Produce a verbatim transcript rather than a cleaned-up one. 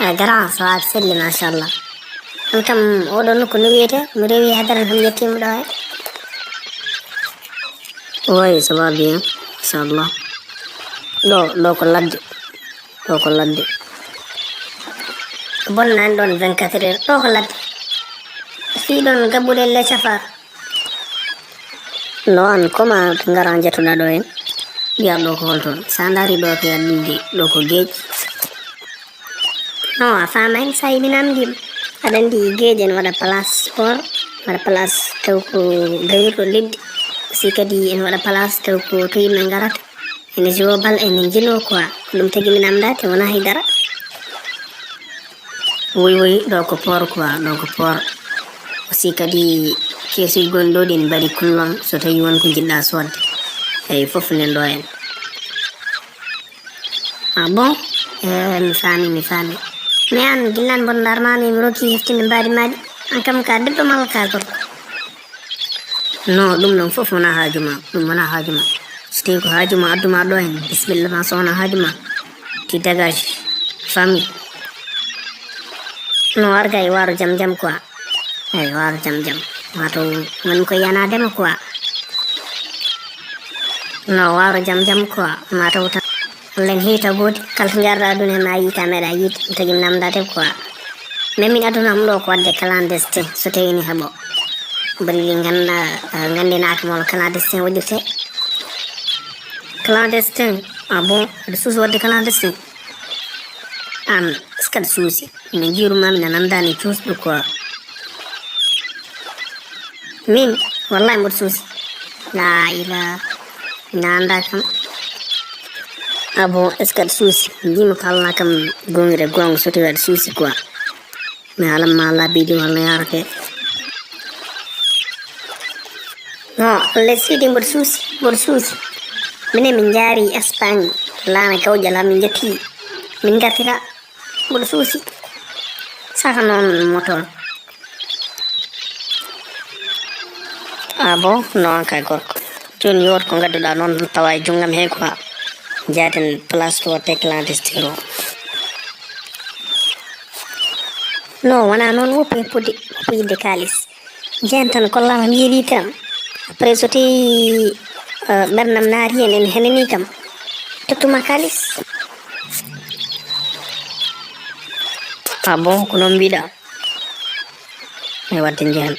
A gara, so a selli, machallah. On kam, oɗo nokku no wiyete, mi rewi hadara kam yettima ɗo he. Oui, ça va bien, machallah. Ɗo, ɗo ko ladde. Ɗo ko ladde. Bonnani ɗon vingt-quatre heures. Ɗo ko ladde. Fii ɗon gabbuɗe le cafar. No an, koma ngara jetoɗa ɗo en. Wiya ɗo ko holton? Sa ndaari ɗo ko yallude, ɗo ko geej. No, a faama en, sa yiɗi namdim. Aɗa anndi geej en waɗa place sport, waɗa place taw ko gayirɗo leɗɗi. Aussi kadi en waɗa place taw ko to yimɓe ngarata. Ene jowo bal, ene jino quoi. Ko ɗum tagi mi namdaade, wona hay dara. Woy, woy, ɗo ko port quoi, ɗo ko port. Aussi kadi keesuji gonɗi ɗo ɗin mbaɗi kullon so tawi won ko jiɗɗa sodde. Eyi, fof nen ɗo en. Ah bon? Eh, mi faami, mi faami. Mais an, gillan bondarma mi, mi rokki heftinde mbaadi maɗi. An kam ka debbo malla ka gorko? No, ɗum ɗon fof wona haaju ma, ɗum wona haaju ma. So tawi ko haaju ma, addu ma ɗo en, bisimilla ma, so wona haaju ma. Tu dégage, famille. No, arga e waaro jam jam quoi. Eyi, waaro jam jam. Mataw woni ko yanaade ma quoi. No, waaro jam jam quoi. Mataw tan. Len hiita gooti, kala to njarɗa aduna he ma yiita meɗa yiide, mi tagi mi namdade quoi. Mais min aduna am ɗo ko wadde clandestin, so tawi ni heɓo. Bari ɗi ganda, eh, gandinaka mo clandestin waɗirte. Clandestin, ah bon, aɗa suusi wadde clandestin? An, est-ce que aɗa suusi? Min jiiru ma, min a nandani cuusɗo quoi. Min, wallahi mboɗo suusi. La ila, mi nanda kam. Ah bon, est-ce que aɗa suusi? Mbima ko haalna kam gongre gonga so tawi aɗa suusi quoi. Mi haalan ma labiji walla yarake. No, Allah sidi mboɗo suusi, mboɗo suusi. Minen min jaari Espagne, laana gawƴal ha min jetti. Min gartira. Mboɗo suusi. Saka noon motor. Ah bon? No, an kay gorko. Jooni yo waɗ ko ngadduɗa noon tawa e junngam he quoi. Jaaden place to watte clandestin o. No, wona noon, woppu e pude, woppu yidde kaalis. Jeen tan kollama mi yeeɗi tan. Après so tawi, eh, ɓerdam naati hen, en henani kam. Tottuma kaalis. Ah bon, ko noon mbiɗa? E wadde jeen.